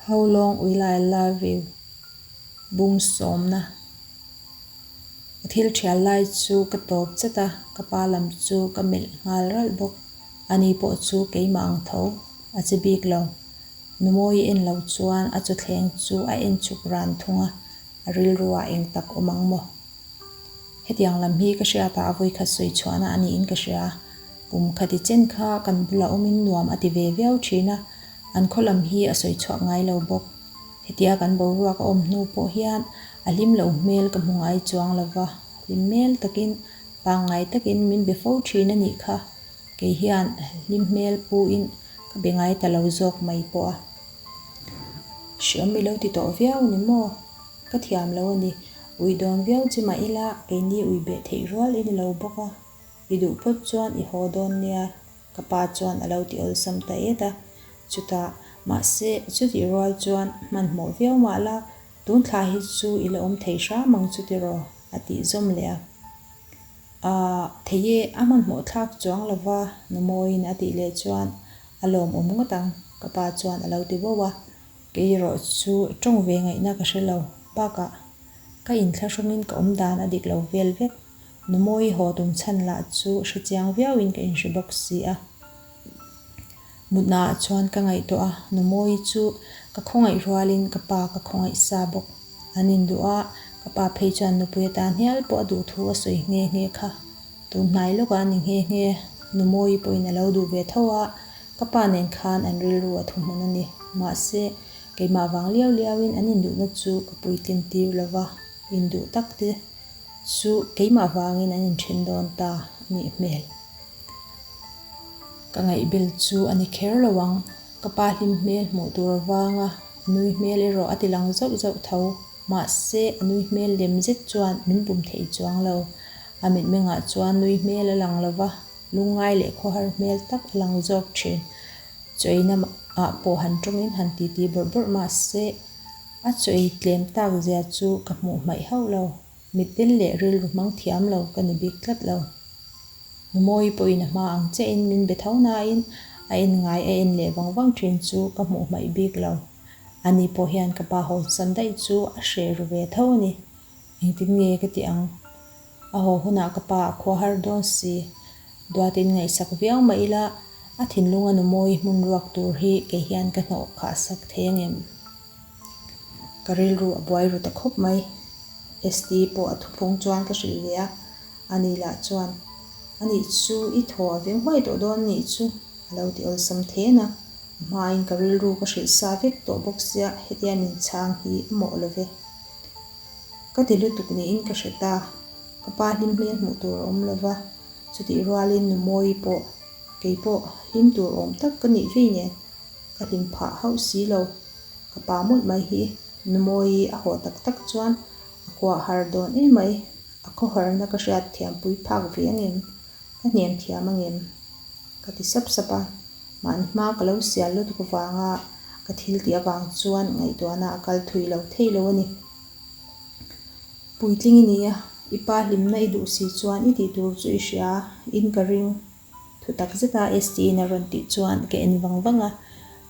How long will I love you? Bung sawmna. Ka thil thial lai chu ka tawp chat a, ka pa lam chu ka melh nghal ralh bawk. Ani pawh chu keimah ang tho, a che bik lo. Numawi en lo chuan a chawthleng chu a en chuk ran thung a, a rilruah eng tak awm ang maw? Hetiang lam hi ka hriatah a vawikhat sawi chhuahna a niin ka hria. Kum khati chen kha kan bula awmin nuam a ti ve viau thin a, an khaw lam hi a sawi chhuak ngai lo bawk. Hetia kan boruak a awm hnu pawh hian a hlim lo hmel ka hmu ngai chuang lo va, hlim hmel takin, pangngai takin min be fo thin a nih kha. Kei hian hlim hmel puin ka be ngai ta lo zawk mai pawh a. Hriam i lo ti tawh viau ni maw? Ka thiam lo a ni. Ui dawn viau chi mah ila keini ui beh theih rual i ni lo bawk a. I duh phawt chuan i haw dawn nia, ka pa chuan a lo ti awlsam ta et a. Chutah, mahse, chutih rual chuan hmanhmawh viau mah la, tun thla hi chu i la awm thei hram ang chu tiraw? a tih zawm leh a. Aah, thei e, a hmanhmawh thlak chuang lo va, Numawiin a tih leh chuan a lawmawm ngawt ang, ka pa chuan a lo ti bauh a. Kei erawh chu tawng ve ngaihna ka hre lo. Bakah, ka inthlahrungin ka awm dan a dik lo vel vek. Numawi haw tum chhan lah chu hre chiang viauin ka inhre bawk si a. Mutnaah chuan ka ngaihtuah a, Numawi chu ka khawngaih rualin ka pa ka khawngaih sa bawk. An induh a, ka pa phei chuan nupui atan hial pawh a duh thu a sawi nghe nghe kha. Tun hnai lawkah a ni nghe nghe. Numawi pawhin a lo duh ve tho a, Ka pa nen khan an rilru a thuhmun a ni. Mahse, keimah vang liau liauin an induhna chu ka puitlin tir lo va, induh tak te chu keimah vangin an inthen dawn ta a nih hmel. Ka ngaihbel chu a ni kher lo ang. Ka pa hlim hmel hmuh tur avanga nui hmel erawh a ti lang zauh zauh tho. Mahse, a nui hmel lem zet chuan min bum thei chuang lo. A mitmengah chuan nui hmel a lang lo va. Lungngai leh khawhar hmel tak a lang zawk thin. Chawiina ah pawh han tawngin han titi bawrh bawrh mah se, a chawi tlem tak zia chu ka hmuh hmaih hauh lo. Mitdel leh rilru hmang thiam lo ka ni bik tlat lo. Numawi pawhin a hma ang chiahin min be tho nain a en ngai a en leh vang vang thin chu ka hmuh hmaih bik lo. Ani pawh hian ka pa hawnsan daih chu a hreh ru ve tho a ni. Engtin nge ka ti ang? A haw hunah ka pa a khua har dawn si. Duatin ngaihsak viau mah ila, a thinlunga nu mawi hmun ruak tur hi kei hian ka hnawh khah sak thei angem? Ka rilru a buai ru ta khawp mai. ST pawh a thuphung chuan ka hrilh ve a, ani lah chuan, Anih chu i thaw a veng huai tawh dawn anih chu, a lo ti awlsam then a. A hmain ka rilru ka hrilh sa vek tawh bawk sia, hetia min chhang hi a mawh lo ve. Ka ti lutuk niin ka hre ta. Ka pa hlim hmel hmuh tur a awm lo va, chutih rualin nu Mawi pawh, kei pawh hlim tur awm tak ka nih vei nen ka hlim phah hauh si lo. Ka pa mawlh mai hi nu Mawi a haw tak tak chuan a kuah har dawn em mai, a khawharna ka hriat thiampui phak ve angem, ka hnem thiam angem? Ka ti sap sap a. Mahni hma ka lo sial lutuk avanga ka thil tih avang chuan ngaihtuahna a kal thui lo thei lo a ni. Puitling i ni a, i pa hlimna i duh si chuan i tih tur chu i hria in ka ring. Thu tak zeta ST-in a rawn tih chuan ka en vang vang a,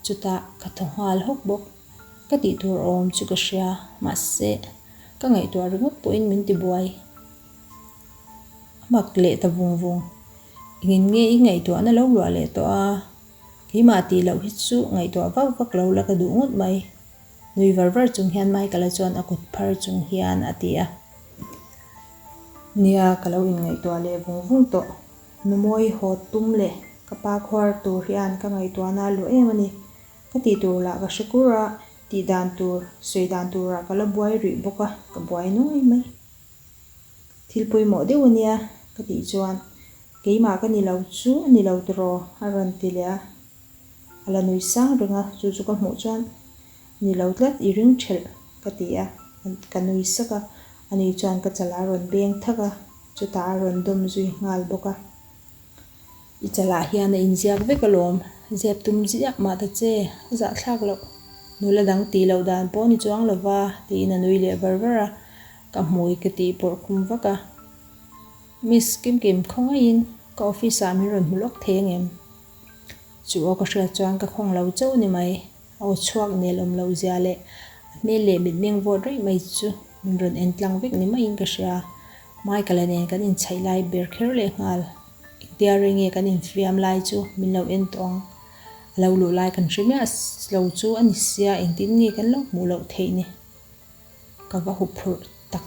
chutah ka thaw nghal hawk bawk. Ka tih tur awm chu ka hria, mahse ka ngaihtuah ringawt pawhin min tibuai. A mak leh ta vung vung. Engin nge i ngaihtuahna lo luah leh tawh a? Keimah tih loh hi chu ngaihtuah vak vak lo la ka duh ngawt mai. Nui var var chung hian Michael-a chuan a kut phar chung hian a ti a. Nia, ka lo inngaihtuah leh vung vung tawh. Numawi haw tum leh ka pa khuar tur hian ka ngaihtuahna a luah em a ni. Ka tih tur lah ka hre kur a, tih dan tur, sawi dan turah ka la buai rih bawk a, ka buai nuai mai. Thil pawimawh deuh a nia ka tih chuan keimah ka ni lo chu a ni lo tiraw a rawn ti leh a, a la nui sang reng a, chu chu ka hmuh chuan ni lo tlat i ring thelh ka ti a, ka nui sak a, ani chuan ka chalah a rawn beng thak a, chutah a rawn dawm zui nghal bawk a. I chalah hian a inziak vek alawm, zep tum ziah mah ta che, a zahthlak loh. Nula dang tih loh dan pawh ni chuang lova tiin a nui leh var var a, Ka hmui ka tih pawrh khum vak a. Miss Kimkim khawngaihin ka office ah min rawn hmu lawk thei angem? Chu aw ka hriat chuan ka khawng lo chauh ni mai. A aw chhuak nel awm loh zia leh a hmel leh mitmeng vawt raih mai chu min rawn en tlang vek ni maiin ka hria. Michael-a nen kan inchhaih lai ber kher leh nghal. Engtia rei nge kan infiam lai chu min lo en tawh ang. A lo luh lai kan hre miah lo chu a ni sia engtin nge kan lo hmuh loh theih ni. Ka va huphurh tak.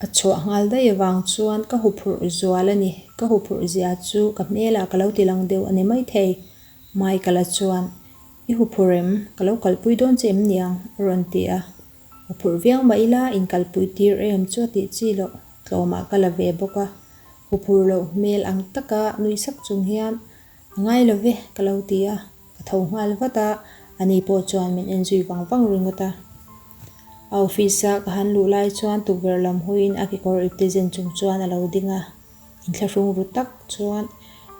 A chhuah nghal daih avang chuan ka huphurh zual a ni. Ka huphurh zia chu ka hmelah ka lo ti lang deuh a ni maithei. Michael-a chuan, I huphurh em? Ka lo kalpui dawn che em niang? a rawn ti a. Huphurh viau mah ila inkalpui tir em chu a tih chi loh. Tlawmah ka la ve bawk a. Huphurh loh hmel ang taka nui sak chung hian, A ngai lo ve, ka lo ti a. Ka tho nghal vat a, ani pawh chuan min en zui vang vang ringawt a. A office-a ka han luh lai chuan tukverh lam hawiin a kekawr ipte zen chung chuan a lo ding a. Inthlahrung ru tak chuan,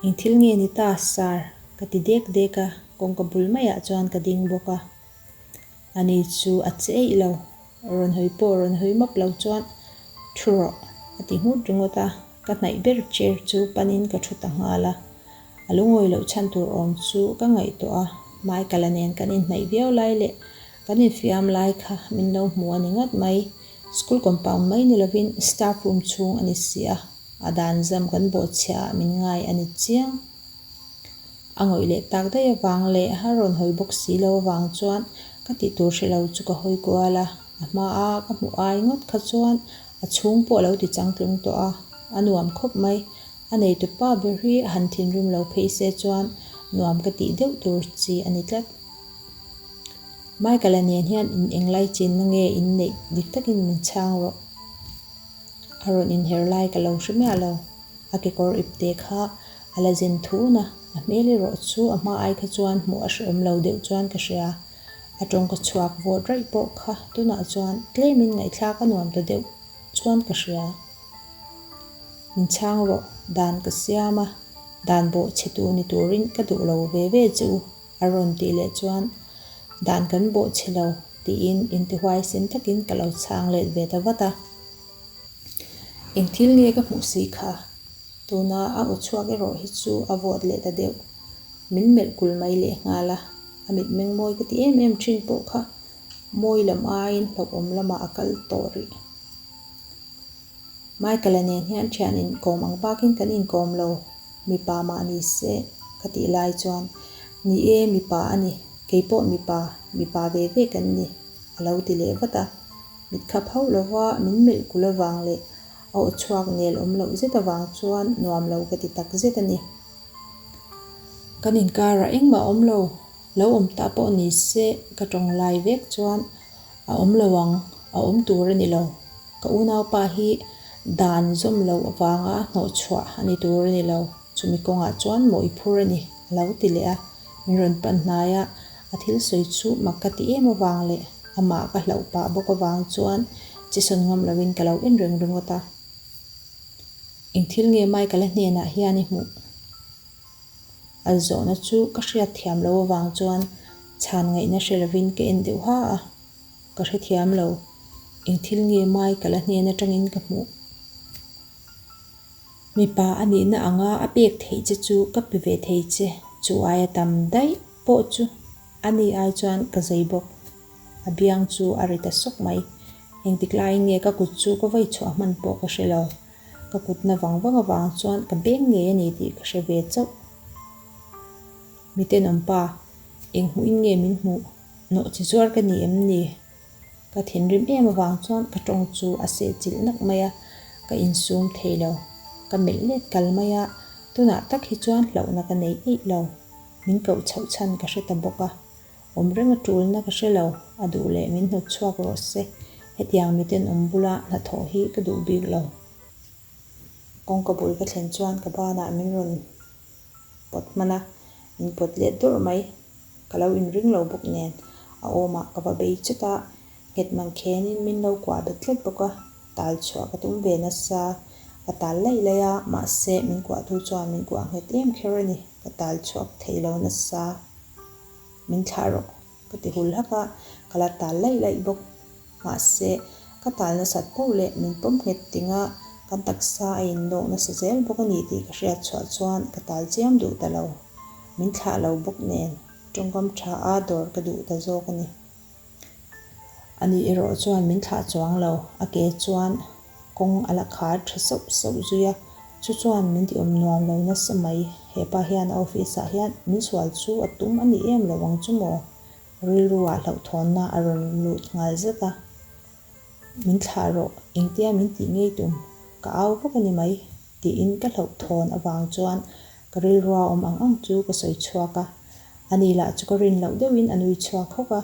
Eng thil nge ni ta, Sir? ka ti dek dek a, kawngka bul maiah chuan ka ding bawk a. Ani chu a che eih lo, rawn hawi pawh rawn hawi map lo chuan, Thu rawh, a ti nghut ringawt a, ka hnaih ber chair chu panin ka thu ta nghal a. A lungawi loh chhan tur awm chu ka ngaihtuah a, Michael-a nen kan inhnaih viau lai leh kan infiam lai kha min lo hmu a ni ngat mai. School compound mai ni lovin staff room chhung a ni si a, a dan zam kan bawhchhiah ah min ngai a ni chiang. A ngawih leh tak daih avang leh a rawn hawi bawk si lo avang chuan ka tih tur hre lo chu ka hawi kual a, a hmaa ka hmuh ai ngawt kha chuan a chhung pawh a lo ti changtlung tawh a, a nuam khawp mai. A neitu pa ber hi a han thinrim lo phei se chuan nuam ka tih deuh tur chi a ni tlat. Michael-a nen hian in englai chinna nge in neih dik takin min chhang rawh. A rawn inher lai ka lo hre miah lo. A kekawr ipte kha a la zen thun a, a hmel erawh chu a hma ai kha chuan hmuh a hrehawm lo deuh chuan ka hria. A tawngka chhuak vawt raih pawh kha tunah chuan tlemin ngaihthlak a nuam ta deuh chuan ka hria. Min chhang rawh, dan ka siam a, dan bawh chhe tu ni turin ka duh lo ve ve che u, a rawn tih leh chuan dan kan bawh chhe lo tiin intihuaisen takin ka lo chhang let ve ta vat a. Eng thil nge ka hmuh si kha? Tuna a aw chhuak erawh hi chu a vawt leh ta deuh. Min melh kul mai leh nghal a, a mitmeng mawi ka ti em em thin pawh kha mawi lam aiin hlauhawm lamah a kal tawh rih. Michael-a nen hian thian inkawm ang bakin kan inkawm lo, mipa mah ni se ka tih lai chuan, Ni e, mipa a ni, kei pawh mipa, mipa ve ve kan ni, a lo ti leh vat a. Mitkhap hauh lova min melh kulh avang leh a aw chhuak nel awm loh zet avang chuan nuam lo ka ti tak zet a ni. Kan inkarah engmah awm lo, lo awm ta pawh ni se ka tawng lai vek chuan a awm lo ang, a awm tur a ni lo. Ka unaupa hi dan zawm loh avanga hnawh chhuah a ni tur a ni lo, chumi kawngah chuan maw i phur a ni, a lo ti leh a, min rawn pan hnai a, a thil sawi chu mak ka ti em avang leh amah ka hlauh pah bawk avang chuan che sawn ngam loin ka lo en reng ringawt a. Eng thil nge Michael-a hnenah hian i hmuh? A zawhna chu ka hriat thiam lo avang chuan chhan ngaihna hre lovin ka en deuh ha a, ka hrethiam lo. Eng thil nge Michael-a hnen atangin ka hmuh? Mipa a nihna anga a pek theih che chu ka pe ve thei che, chu aia tam daih pawh chu a ni ai chuan ka zei bawk. A biang chu a ri ta sawk mai. Engtik laiin nge ka kut chu ka vawi chhuah hman pawh ka hre lo. Ka kutna vang vang avang chuan ka beng ngei a ni tih ka hre ve chauh. Mitenawmpa, eng hmuhin nge min hmuh? Nawh chi zuar ka ni em ni? Ka thinrim em avang chuan ka tawng chu a seh chilh nak mai a, ka insum thei lo. Ka melh let kal mai a, tunah tak hi chuan hlauhna ka nei eih lo. Min koh chhoh chhan ka hre ta bawk a. Awm reng a tulna ka hre lo, a duh leh min hnawt chhuak rawh se, hetiang miten awm bula hnathawh hi ka duh bik lo. Kawngka bul ka thlen chuan ka banah min rawn pawt hman a, min pawt let dawrh mai. Ka lo inring lo bawk nen a awmah ka va bei chawt a, nghet mang khenin min lo kuah bet tlat bawk a, tal chhuah ka tum ve nasa. Ka tal laih laih a, mahse min kuahtu chuan min kuah nghet em kher a ni, ka tal chhuak thei lo nasa. Min thlah rawh, ka ti hul hak a, ka la tal laih laih bawk. Mahse, ka tal nasat poh leh min pawm nghet ting a, kan taksa a innawk nasa zel bawk a ni tih ka hriat chhuah chuan ka tal chiam duh ta lo. Min thlah lo bawk nen. Tawngkam tha a dawr ka duh ta zawk a ni. Ani erawh chuan min thlah chuang lo, a ke chuan kawng a la khar tha sauh sauh zui a, chu chuan min ti awm nuam lo nasa mai. Hepa hian a office ah hian min sual chu a tum a ni em lo ang chu maw? Rilru ah hlauhthawnna a rawn lut nghal zat a. Min thlah rawh, engtia min tih ngei tum? Ka au vak a ni mai, tiin ka hlauhthawn avang chuan ka rilrua awm ang ang chu ka sawi chhuak a. Ani lah chu ka rin loh deuhin a nui chhuak hawk a,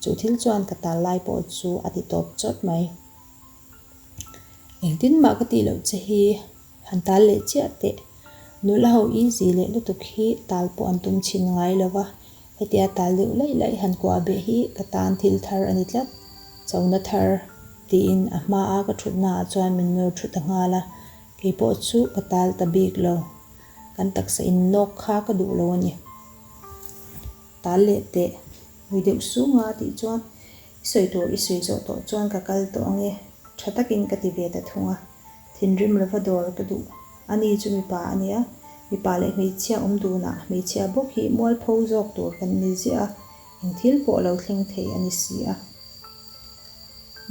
chu thil chuan ka tal lai pawh chu a ti tawp chawt mai. Engtin mah ka tih loh che hi han tal leh chiah teh. Nula ho easy leh lutuk hi tal pawh an tum chhin ngai lo va, Hetia tal deuh laih laih han kuah beh hi ka tan thil thar a ni tlat, chona thar tiin a hmaa ka thutnaah chuan min nawr thu ta nghal a, kei pawh chu ka tal ta bik lo. Kan taksa innawk kha ka duh lo a ni. Tal leh teh, nui deuh sunga a tih chuan i sawi tur i sawi zawh tawh chuan ka kal tawh ange, tha takin ka ti ve ta thung a. Thinrim lova dawr ka duh. Ani chu mipa a nia, mipa leh hmeichhia awm dunah hmeichhia bawk hi mualpho zawk tur kan ni ziah a, eng thil pawh lo thleng thei a ni si a.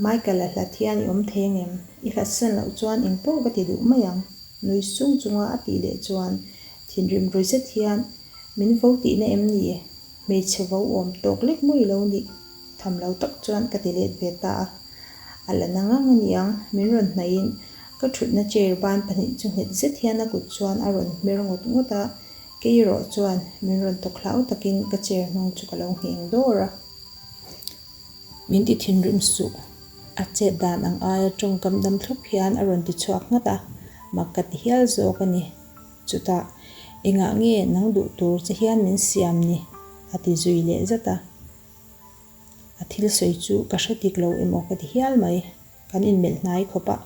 Michael a hlat hian i awm thei angem? I hlat san loh chuan eng pawh ka ti duh mai ang, nui sung chunga a tih leh chuan thinrim ru zet hian min vo tihna em ni? Hmeichhe vo awm tawk lek mawi lo nih tham lo tak chuan ka ti let ve ta a. A la na ngang a niang, min rawn hnaihin ka thutna chair ban pahnih chu nghet zet hian a kut chuan a rawn hmer ngawt ngawt a, kei erawh chuan min rawn tawk hlau takin ka chair hnung chu ka lo ngheng dawr a. Min ti thinrim suh, a chet dan ang aia tawngkam dam thlup hian a rawn ti chhuak nghat a, mak ka ti hial zawk a ni. Chutah, engah nge nang duh tur che hian min siam ni? a ti zui leh zat a. A thil sawi chu ka hre dik lo emaw ka ti hial mai. Kan inmelh hnai khawp a,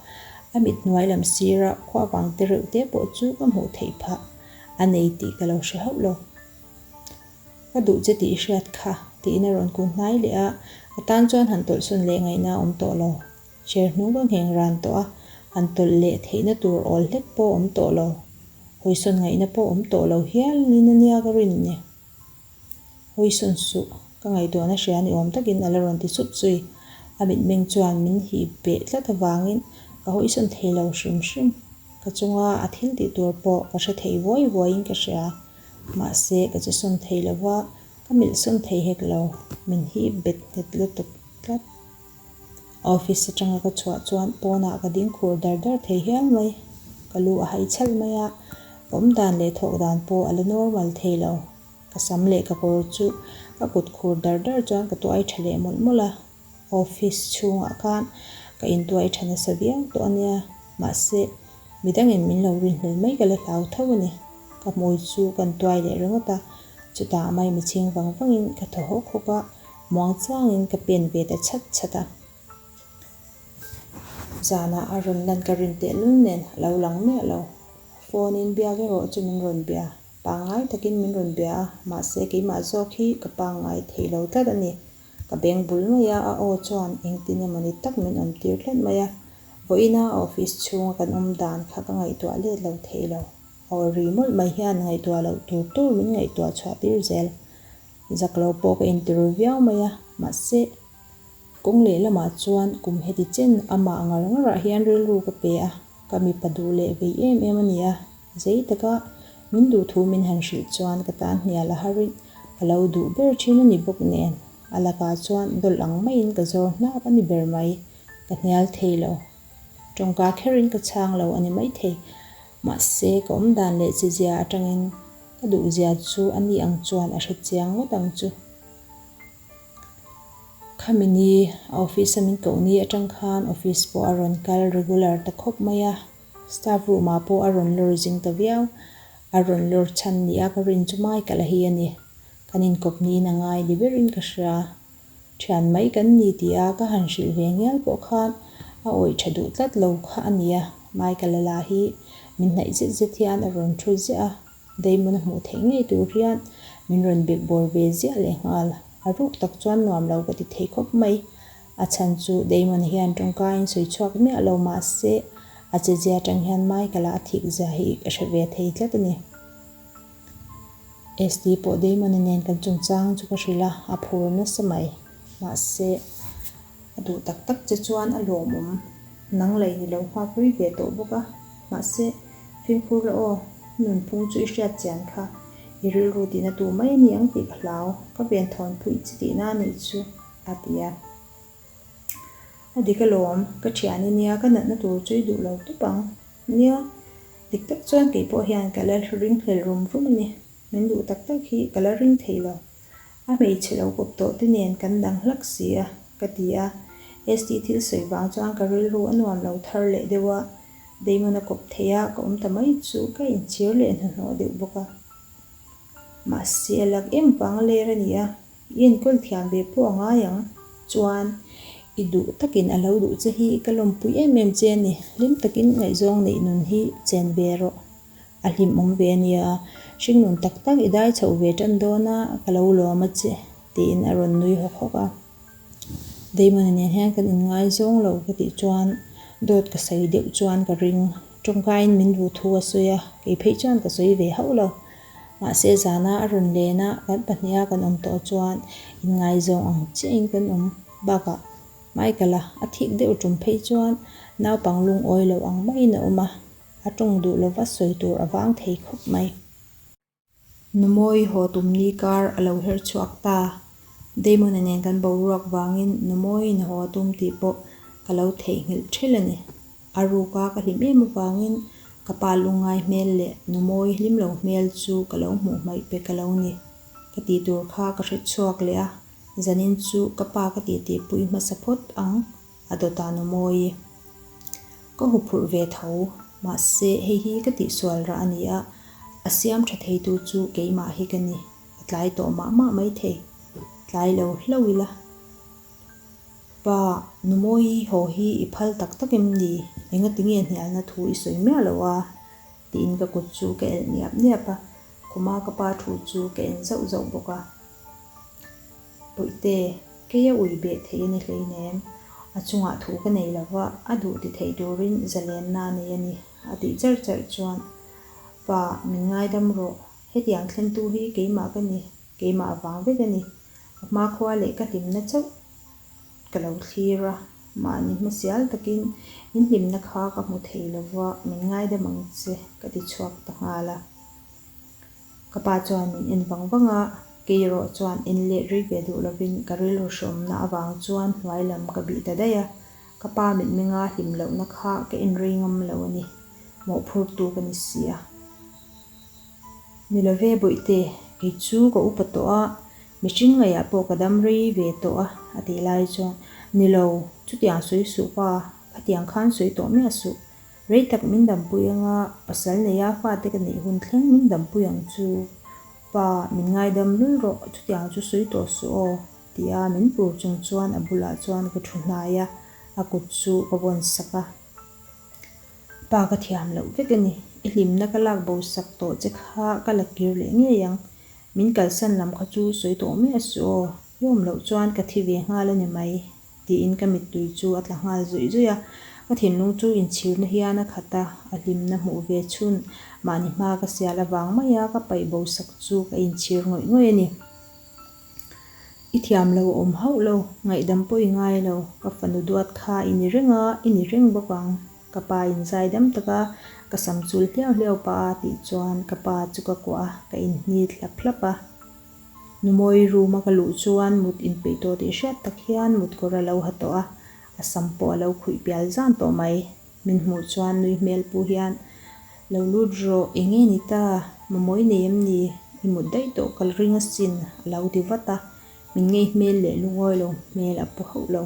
a mit hnuai lam sira khua vang te reuh te pawh chu ka hmuh theih phah a nei tih ka lo hre hauh lo. Ka duh che tih i hriat kha, tiin a rawn kun hnai leh a, ka tan chuan han tawlhsawn leh ngaihna a awm tawh lo. Chair hnung ka ngheng ran tawh a, han tawlh leh theihna tur awl hlek pawh awm tawh lo. Hawisawn ngaihna pawh awm tawh lo hial in ania ka rin ni. Hawisawn suh, ka ngaihtuahna hria ni awm takin a la rawn ti sup zui. A mitmeng chuan min hip beh tlat avangin ka hawisawn thei lo hrim hrim. Ka chunga a thil tih tur pawh ka hre thei vuai vuaiin ka hria. Mahse, ka che sawn thei lo va, ka milh sawn thei hek lo. Min hip bet nghet lutuk tlat. Office atanga ka chhuah chuan pawnah ka ding khur dar dar thei hial mai. Ka lu a hai chhalh mai a, ka awm dan leh thawk dan pawh a la normal thei lo. Ka sam leh ka kawr chu ka kut khur dar dar chuan ka tuai tha leh mawlh mawlh a. Office chhungah khan ka intuai tha nasa viau tawh a nia, mahse midangin min lo rinhlel mai ka la hlau tho a ni. Ka hmui chu kan tuai leh ringawt a, chutah mai michhing vang vangin ka thaw hawk hawk a. Muangchangin ka pen ve ta chhat chhat a. Zanah a rawn lan ka rin tehlul nen a lo lang miah lo. Phone in biak erawh chu min rawn bia. Pangngai takin min rawn bia a, mahse keimah zawk hi ka pangngai thei lo tlat a ni. Ka beng bul mai a, a aw chuan engtin emaw ni tak min awm tir tlat mai a. Vawiina a office chhunga kan awm dan kha ka ngaihtuah let lo thei lo. Aw ri mawlh mai hian ngaihtuah loh tur tur min ngaihtuah chhuah tir zel. Zak lo pawh ka intiru viau mai a, mahse, kawng lehlamah chuan kum heti chen amah ngar ngarah hian rilru ka pe a, ka mipa duh leh vei em em a ni a, zei taka min duh thu min han hrilh chuan ka tan hnial a harin ka lo duh ber thin a ni bawk nen, a lakah chuan dawlh ang maiin ka zawr hnap a ni ber mai, ka hnial thei lo. Tawngka kherin ka chhang lo a ni maithei, mahse, ka awmdan leh chizia atangin Ka duhzia chu a ni ang chuan a hre chiang ngawt ang chu. Khami ni a office a min koh ni atang khan office pawh a rawn kal regular ta khawp mai a, staff room ah pawh a rawn lawr zing ta viau. A rawn lawr chhan ni a ka rin chu Michael a hi a ni. Kan inkawp niin a ngai ni berin ka hria. Thian mai kan ni tih a ka han hrilh ve ngial pawh khan a awih tha duh tlat lo kha a nia. Michael a lah hi min hnaih zet zet hian a rawn thu ziah a, Damon a hmuh theih ngei tur hian min rawn bek bawr ve ziah leh nghal. A ruk tak chuan nuam lo ka ti thei khawp mai. A chhan chu Damon hian tawngka in sawi chhuak miah lo mah se a che zia atang hian Michael-a a thik zia hi ka hre ve thei tlat a ni. ST pawh Damon-a nen kan chungchang chu ka hrilh a, a phur nasa mai. Mahse, a duh tak tak che chuan a lawmawm. Nang lei ni lo nghak rui ve tawh bawk a. Mahse, fimkhur la aw, nunphung chu i hriat chian kha. I rilru tihna tu mai a ni ang tih ka hlau. Ka venthawn phuih chi tihna a nih chu, a ti a. A dik alawm, ka thian i nia, ka natna tur chu i duh lo tawp ang. Nia, dik tak chuan kei pawh hian ka la ringhlel rum rum a ni. Min duh tak tak hi ka la ring thei lo. A hmeichhe lo kawp tawh te nen kan dang hlak si a, ka ti a. ST thil sawi vang chuan ka rilru a nuam lo thar leh deuh a, Damon a kawp thei a, ka awm ta mai chu ka inchhir leh hnahnawh deuh bawk a. Mahse a lak em vang a ler a ni a, I enkawl thiam ve pawh a ngai ang. Chuan, i duh takin a lo duh che hi ka lawmpui em em che a ni. Hlim takin ngaihzawng neih nun hi chen ve rawh. A hlimawm ve a nia. Hringnun tak tak i dai chhoh ve tan dawn a, ka lo lawm a che, tiin a rawn nui hawk hawk a. Damon-a nen hian kan inngaizawng lo ka tih chuan dawt ka sawi deuh chuan ka ring. Tawngkaiin min duh thu a sawi a, kei phei chuan ka sawi ve hauh lo. Mahse zana a rawn len a, kan pahniha kan awm tawh chuan inngaizawng ang chiahin kan awm. Bakah Michael-a a thik deuh tum phei chuan naupang lungawi lo ang maiin a awm a, a tawng duh lova sawi tur a vang thei khawp mai. Numawi haw tum ni kar a lo her chhuak ta. Damon-a nen kan boruak vangin Numawiin haw a tum tih pawh ka lo theihnghilh ṭhel a ni. A ruka ka hlim em avangin ka pa lungngai hmel leh Numawi hlim lo hmel chu ka lo hmuh hmaih pe ka lo ni. Ka tih tur kha ka hre chhuak leh a, zanin chu ka pa ka titihpui hmasa phawt ang. A dawt a Numawi. Ka huphurh ve tho, mahse hei hi ka tihsual rah a ni a, a siam tha theitu chu keimah hi ka ni, ka tlai tawh mah mah maithei, tlai lo hlauh ila. Pa, Numawi haw hi i phal tak tak em ni? Engati nge hnialna thu i sawi miah lo a? tiin ka kut chu ka elh niap niap a, khuma ka pa thu chu ka en zauh zauh bawk a. Puihte, kei a ui beh thei a ni hleinem. A chungah thu ka nei lo va, a duh ti thei turin zalenna a nei a ni, a tih charh charh chuan, Pa, min ngaidam rawh. Hetiang thlentu hi keimah ka ni, keimah avang vek a ni. Ka hmakhua leh ka hlimna chauh ka lo thlir a, mahni hmasial takin in hlimna kha ka hmu thei lo va, min ngaidam ang che, ka ti chhuak ta nghal a. Ka pa chuan min en vang vang a, kei erawh chuan en let rei ve duh lovin ka rilru hreawmna avang chuan hnuai lam ka bih ta daih a, ka pa mitmenga hlim lohna kha ka en rei ngam lo a ni, mawhphurtu ka ni si a. Ni love Bawihte, kei chu ka upa tawh a, mihring ngaihah pawh ka dam rei ve tawh a, a tih lai chuan, Ni lo, chutiang sawi suh pa, khatiang khan sawi tawh miah suh, Rei tak min dampui anga pasal neia fate ka neih hun thleng min dampui ang chu. Pa, min ngaidam lul rawh, chutiang chu sawi tawh suh aw, tia min pur chung chuan a bulah chuan ka thu hnai a, a kut chu ka vawn sak a. Pa ka thiam loh vek a ni, i hlimna ka lak bo sak tawh che kha ka la kir leh ngei ang, min kalsan lam kha chu sawi tawh miah suh aw, i awm loh chuan ka thi ve nghal a ni mai. Tiin ka mittui chu a tla nghal zuih zuih a, ka thinlung chu inchhirna hian a khat a, a hlimna hmuh ve chhun mahni hma ka sial avang maia ka paih bo sak chu ka inchhir ngawih ngawih a ni. I thiam lo a awm hauh lo, ngaihdam pawh i ngai lo, ka fanu duat kha i ni reng a, i ni reng bawk ang, ka pa inzaidam taka ka sam chul hliau hliau pah a tih chuan ka pa chu ka kuah a, ka inhnit hlap hlap a. Numawi room a ka luh chuan mut inpeih tawh tih hriat tak hian mut kawr a lo ha tawh a, a sam pawh a lo khuih pial zan tawh mai. Min hmuh chuan nui hmel pu hian, Lo lut rawh, eng nge ni ta? Mamawi nei em ni? I mut daih tawh ka ring asin, a lo ti vat a, min ngei hmel leh lungawi lo hmel a pu hauh lo.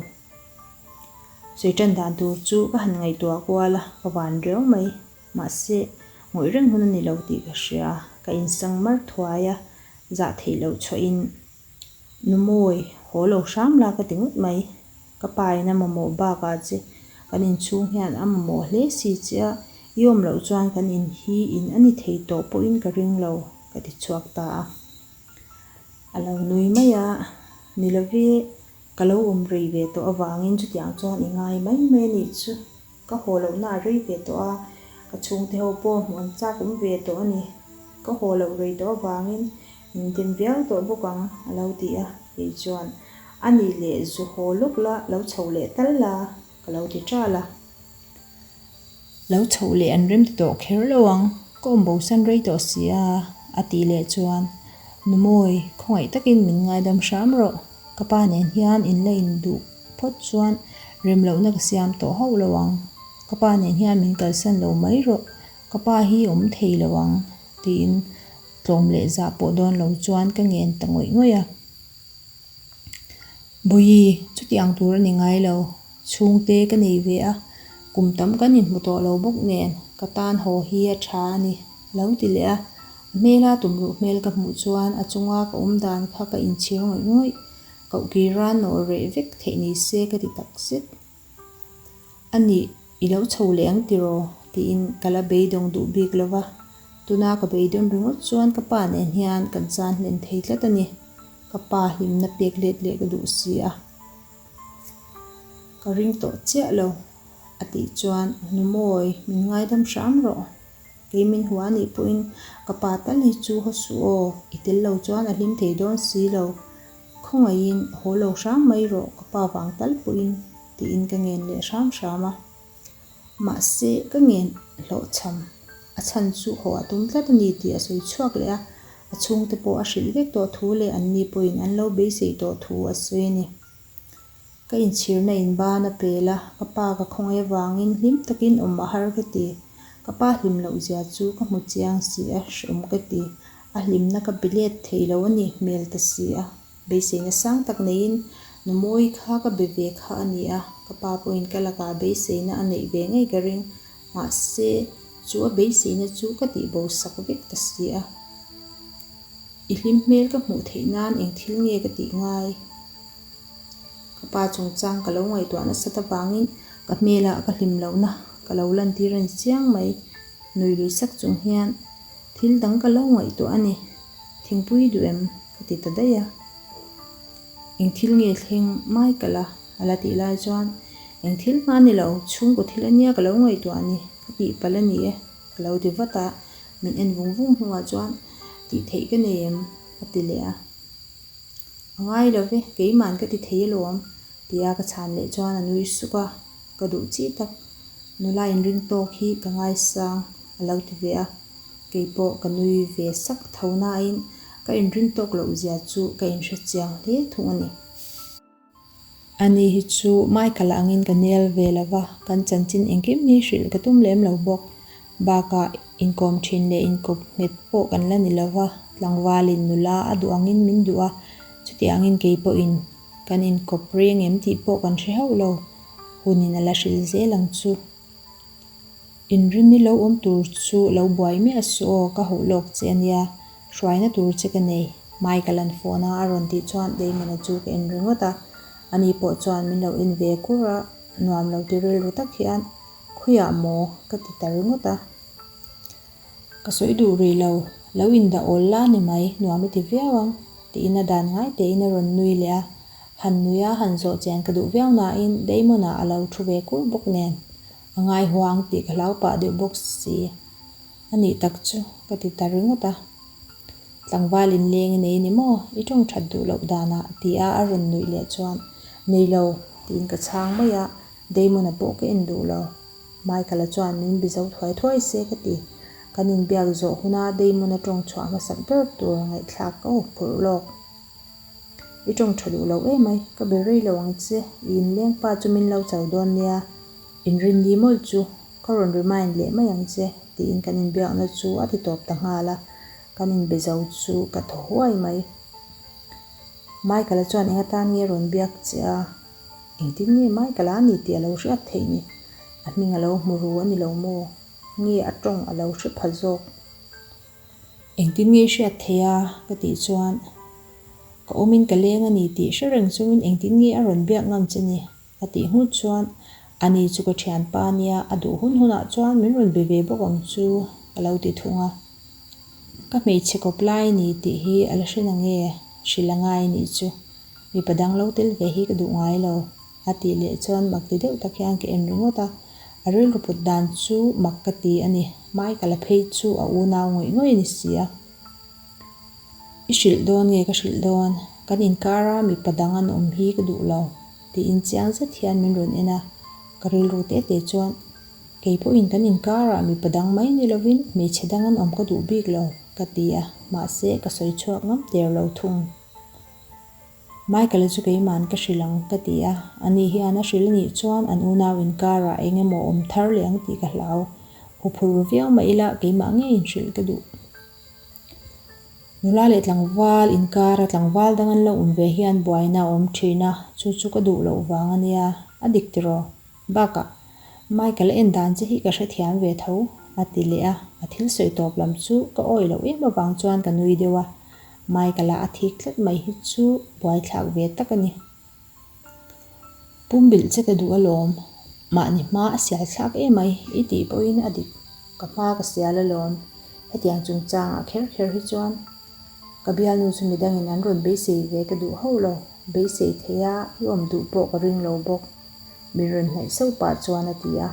Sawi tan dan tur chu ka han ngaihtuah kual a, ka van riau mai. Mahse, ngawih reng hun a ni lo tih ka hria, ka insang mar thuai a, zah theih loh chhuahin Nu Mawi, haw lo hram la ka ti ngawt mai. Ka pa in a mamawh bakah che kan inchhung hian a mamawh hle si che a, i awm loh chuan kan in hi in a ni thei tawh pawhin ka ring lo, ka ti chhuak ta a. A lo nui mai a, ni love, ka lo awm rei ve tawh avangin chutiang chuan i ngai mai mai a nih chu. Ka haw lohna a rei ve tawh a, ka chhungte ho pawh hmuh an chak awm ve tawh a ni. Ka haw loh rei tawh avangin Min dem viau tawh bawk ang, a lo ti a. Kei chuan, A nih leh zu haw lawk la, lo chho leh tal la, ka lo ti ṭal a. Lo chhoh leh an rem ti tawh kher lo ang, ka awm bosan rei tawh si a, a tih leh chuan, Numawi, khawngaih takin min ngaidam hram rawh, ka pa nen hian in la induh phawt chuan rem lohna ka siam tawh hauh lo ang, ka pa nen hian min kalsan lo mai rawh, ka pa hi awm thei lo ang, tiin tlawm leh zah pawh dawn lo chuan ka ngen ta ngawih ngawih a. Bawihi, chutiang tur a ni ngai lo. Chhungte ka nei ve a, kum tam kan inhmu tawh lo bawk nen ka tan haw hi a tha a ni, lo ti leh a. A hmela tumruh hmel ka hmuh chuan a chunga ka awm dan kha ka inchhir ngawih ngawih. Kohkira nawr reh vek theih ni se ka ti tak zet. A nih, i lo chho leh ang tiraw? tiin ka la beidawng duh bik lo va. Tuna ka beidawn ringawt chuan ka pa nen hian kan chan hlen thei tlat a ni. Ka pa hlimna pek let leh ka duh si a. Ka ring tawh chiah lo, a tih chuan, Numawi, min ngaidam hram rawh. Kei min hua anih pawhin ka pa tal hi chu haw suh aw, i tel lo chuan a hlim thei dawn si lo. Khawngaihin haw lo hram mai rawh ka pa vang tal pawhin tiin ka ngen leh hram hram a. Mahse ka ngen hlawhchham a chhan chu haw a tum tlat a ni tih a sawi chhuak leh a, a chhungte pawh a hrilh vek tawh thu leh anni pawhin an lo beisei tawh thu a sawi a ni. Ka inchhirna in ban a pel a, ka pa ka khawngaih avangin hlim takin awm a har ka ti. Ka pa hlim loh zia chu ka hmu chiang si a, hreawm ka ti. A hlimna ka be let thei lo a nih hmel ta si a. Beiseina sang tak neiin Numawi kha ka be ve kha a ni a, ka pa pawhin ka lakah beiseina a neih ve ngei ka ring. Mahse, chu a beiseina chu ka tihbo sak vek ta si a. I hlim hmel ka hmuh theih nan eng thil nge ka tih ngai? Ka pa chungchang ka lo ngaihtuah nasat avangin ka hmelah ka hlim lohna ka lo lantir a ni chiang mai. Nui lui sak chung hian thil dang ka lo ngaihtuah a ni, thingpui duh em? ka ti ta daih a. Eng thil nge thleng mai ka la? A la tih lai chuan eng thil hma ni lo, chhungkaw thil ania ka lo ngaihtuah a ni, ka tih palh a ni e, ka lo ti vat a. Min en vung vung hnuah chuan tih theih ka nei em? a ti leh a. A ngai lo ve, keima'n ka ti thei alawm, tia ka chhan leh chuan a nui suk a, ka duh chi tak, nula inring tawk hi ka ngaisang a lo ti ve a, keipawh ka nui ve sak tho nain ka inring tawk loh zia chu ka inhre chiang hle thung a ni. Ani hi chu Michael angin ka nel ve lo va, kan chanchin engkim hi hrilh ka tum lem lo bawk. Bakah inkawm thin leh inkawp nghet pawh kan la ni lo va, tlangvalin nula a duh angin min duh a, chuti angin kei pawhin kan inkawp reng em tih pawh kan hre hauh lo, hunin a la hrilh zel ang chu. Inrinni lo awm tur chu lo buai miah suh aw, ka hauh lawk che a nia, hruaina tur che ka nei, Michael an phone a a rawn tih chuan Damon-a chu ka en ringawt a, ani pawh chuan min lo en ve kur a, nuam lo ti rilru tak hian Khawiah maw? ka ti ta ringawt a, ka sawi duh rih lo, lo indah awl la ni mai, nuam i ti viau ang, tiin a dan ngai tein a rawn nui leh a, han nui a han zawh chian ka duh viau nain Damon-a a lo thu ve kur bawk nen a ngaihua ang tih ka hlau pah deuh bawk si. A nih tak chu ka ti ta ringawt a. Tlangval inleng i nei ni maw? I tawng that duh loh danah ti a a rawn nuih leh chuan Nei lo tiin ka chhang mai a, Damon-a pawh ka en duh lo. Michael-a chuan min bi zo thuai thuai se ka ti. Kan inbiak zawh huna Damon-a tawng chhuah hmasak ber tur ngaihthlak ka awk phurh lawk. I tawng tha duh lo emai, ka be rei lo ang che, i inleng pa chu min lo cho dawn nia, inrinni mawlh chu ka rawn remind leh mai ang che, tiin kan inbiakna chu a ti tawp ta nghal a, kan inbe zo chu ka thaw huai mai. Michael-a chuan eng atan nge rawn biak che a, engtin nge Michael-a a ni tih a lo hriat theih ni, a hming a lo hmu ru a ni lo maw, nge a tawng a lo hre pha zawk. Engtin nge i hriat theih a? ka tih chuan, Ka awmin ka leng a ni tih hre reng chungin engtin nge a rawn biak ngam che ni? a tih nghut chuan, Ani chu ka thianpa nia, a duh hun hunah chuan min rawn be ve bawk ang chu, ka lo ti thung a. Ka hmeichhe kawp lai ni tih hi a la hre na nge? Hrilh a ngai nih chu. Mipa dang lo tel ve hi ka duh ngai lo. A tih leh chuan mak ti deuh tak hian ka en ringawt a, a rilru put dan chu mak ka ti a ni. Michael-a phei chu a unau ngawih ngawih a ni si a. I hrilh dawn nge ka hrilh dawn? Kan inkara mipa dang an awm hi ka duh lo, tiin chiang zet hian min rawn en a. Ka rilru te te chuan, Kei pawhin kan inkarah mipa dang mai ni lovin hmeichhe dang an awm ka duh bik lo, ka ti a, mahse ka sawi chhuak ngam der lo thung. Michael-a chu keima'n ka hrilh ang, ka ti a, ani hian a hrilh anih chuan an unau inkarah eng emaw awm thar leh ang tih ka hlau. Huphurh ru viau mah ila keimah ngeiin hrilh ka duh. Nula leh tlangval inkara tlangval dang an lo awm ve hian buaina a awm thin a, chu chu ka duh loh vang a nia, a dik tiraw? Bakah, Michael a en dan che hi ka hrethiam ve tho, a ti leh a, a thil sawi tawp lam chu ka awih loh em avang chuan ka nui deuh a, Michael-a a thik tlat mai hi chu buaithlak ve tak a ni. Pumbilh che ka duh alawm, mahni hma a sial thlak emai i tih pawhin a dik, ka hma ka sial alawm, hetiang chungchangah kher kher hi chuan ka bialnu chu midangin an rawn beisei ve ka duh hauh lo, beisei thei a i awm duh pawh ka ring lo bawk, min rawn hnaih sauh pah chuan a ti a.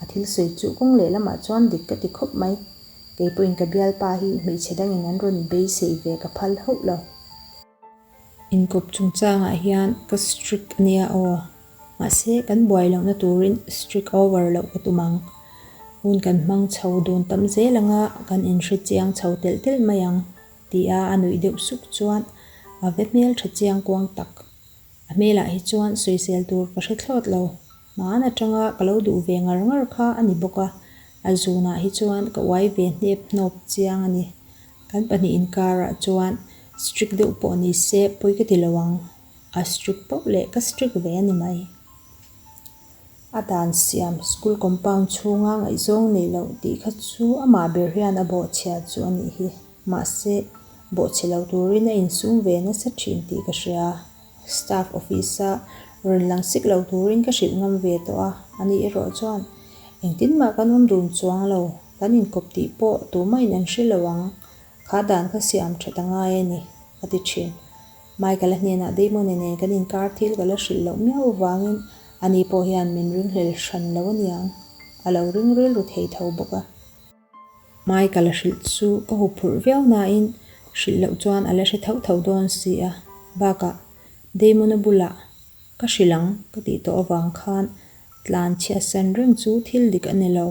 A thil sawi chu kawng lehlamah chuan dik ka ti khawp mai, kei pawhin ka bialpa hi hmeichhe dangin an rawn beisei ve ka phal hauh lo. Inkawp chungchangah hian ka strict a nia aw. Mahse, kan buai lohna turin strict over loh ka tum ang. Hun kan hmang chho dun tam zel anga kan inhre chiang chho telh telh mai ang, tia a nuih deuh suk chuan a ve hmel tha chiang kuang tak. A hmelah hi chuan sawisel tur ka hre thlawt lo. Hmaan atanga ka lo duh ve ngar ngar kha a ni bawk a, a zunah hi chuan ka uai ve hnep hnawp chiang a ni. Kan pahnih inkarah chuan strict deuh pawh ni se pawi ka ti lo ang, a strict poh leh ka strict ve a ni mai. A dan siam school compound chhunga ngaihzawng nei loh tih kha chu amah ber hian a bawhchhia chu a nih hi. Mahse, bawhchhe lo turin a insum ve nasa thin tih ka hria. Staff office-a rawn lang sik lo turin ka hrilh ngam ve tawh a, ani erawh chuan engtin mah kan awm dun chuang lo. Kan inkawp tih pawh tumahin an hre lo ang, kha dan kha siam that a ngai a ni, a ti thin. Michael-a hnenah Damon-a nen kan inkar thil ka la hrilh loh miau avangin ani pawh hian min ringhlel hran lo aniang, a lo ring rilru thei tho bawk a. Michael-a hrilh chu ka huphurh viau nain hrilh loh chuan a la hre tho tho dawn si a, bakah Damon-a bulah ka hrilh ang ka tih tawh avang khan Tlan chhiatsan reng chu thil dik a ni lo.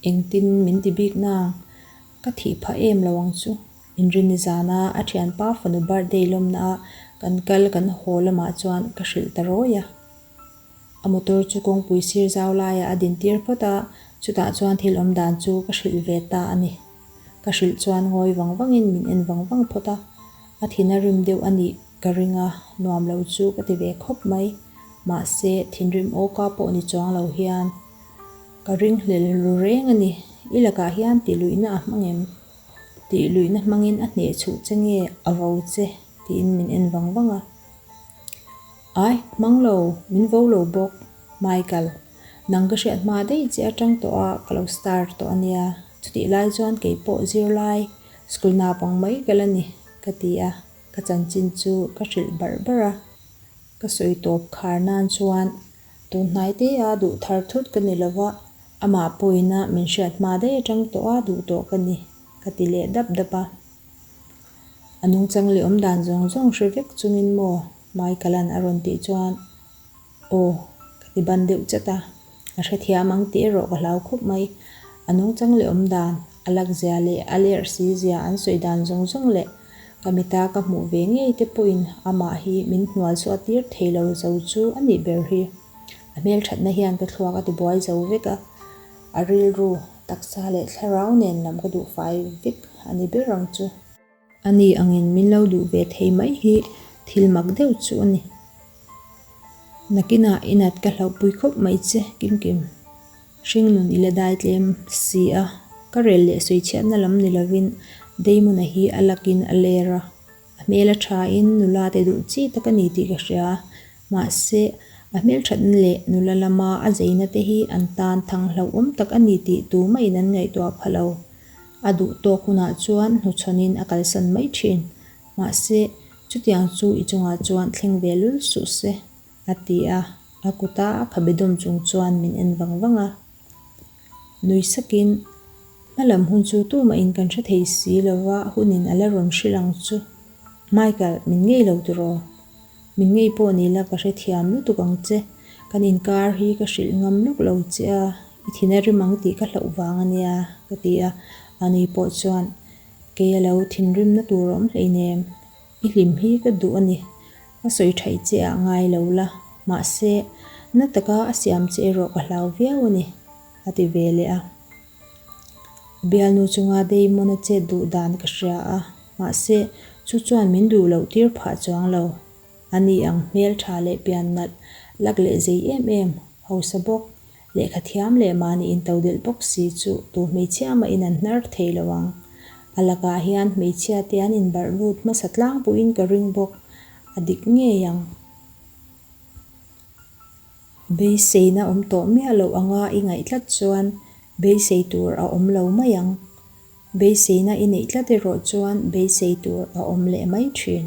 Engtin min ti bik nang? Ka thih phah em lo ang chu. Inrinni zana a thianpa fanu birthday lawmna a kan kal kan haw lamah chuan ka hrilh ta rawi a. A motor chu kawngpui sir zau laiah a din tir phawt a, chutah chuan thil awm dan chu ka hrilh ve ta a ni. Ka hrilh chuan ngawi vang vangin min en vang vang phawt a, a thin a rim deuh a nih ka ring a, nuam lo chu ka ti ve khawp mai. Mahse, thinrim awka pawh ni chuang lo hian ka ringhlel ru reng a ni. I lakah hian tihluihna a hmang em? Tihluihna hmangin a hneh chhuh che nge a vo che? tiin min en vang vang a. Ai, hmang lo, min vo lo bawk, Michael. Nang ka hriat hma daih che atang tawh a, ka lo star tawh a nia. Chutih lai chuan kei pawh zirlai school naupang mai ka la ni, ka ti a. Ka chanchin chu ka hrilh barh barh a. Ka sawi tawp khar nan chuan tun hnai te a duh thar thut ka ni lo va, amah pawina min hriat hma daih atang tawh a duh tawh ka ni, ka ti leh dap dap a. A nungchang leh awmdan zawng zawng hre vek chungin maw Michael-a'n a rawn tih chuan Aw, ka ti ban deuh chat a, a hrethiam ang tih erawh ka hlau khawp mai. A nungchang leh awm dan, a lak zia leh a lerh si zia an sawi dan zawng zawng leh ka mita ka hmuh ve ngei te pawhin amah hi min hnual chhuah tir thei lo zo chu a nih ber hi. A hmelthatna hian ka thluak a ti buai zo vek a, a rilru, taksa leh thlarau nen lam ka duh fai vek a ni ber ang chu. A ni angin min lo duh ve thei mai hi thil mak deuh chu a ni. Nakinah i nat ka hlauhpui khawp mai che Kimkim. Hringnun i la dai tlem si a, ka rel leh sawichhiatna lam ni lovin Damon-a hi a lakin a ler a. A hmel a thain nula te duh chi tak a ni tih ka hria. Mahse, a hmelthatna leh nula lama a zeina te hi an tan thang hlauhawm tak a ni tih tumahin an ngaihtuah pha lo. A duh tawk hunah chuan hnuchhawnin a kalsan mai thin. Mahse, chutiang chu i chungah chuan thleng ve lul suh se, a ti a, a kuta a khabe dawm chung chuan min en vang vang a. Nui sakin. Hmalam hun chu tumahin kan hre thei si lo va, hunin a la rawn hrilh ang chu. Michael, min ngei lo tiraw? Min ngei pawh ni la ka hrethiam lutuk ang che. Kan inkar hi ka hrilh ngam lawk lo che a, i thin a rim ang tih ka hlauh vang a nia, ka ti a. Ani pawh chuan, Kei a lo thinrimna tur a awm hleinem, i hlim hi ka duh a ni. Ka sawi thaih che ah ngai lo la, mahse, na taka a siam che erawh ka hlau viau a ni, a ti ve leh a. Bialnu chunga Damon-a chet duh dan ka hria a, mahse, chu chuan min duh loh tir phah chuang lo. Ani ang hmel tha leh pian nalh, lak leh zei em em, hausa bawk, lehkha thiam leh mahni intodelh bawk si chu tu hmeichhia mahin an hnar thei lo ang. A lakah hian hmeichhia te an inbarh lut hmasa tlangpuiin ka ring bawk, a dik ngei ang. Beiseina awm tawh miah loh anga i ngaih tlat chuan beisei tur a awm lo mai ang. Beiseina i neih tlat erawh chuan beisei tur a awm leh mai thin.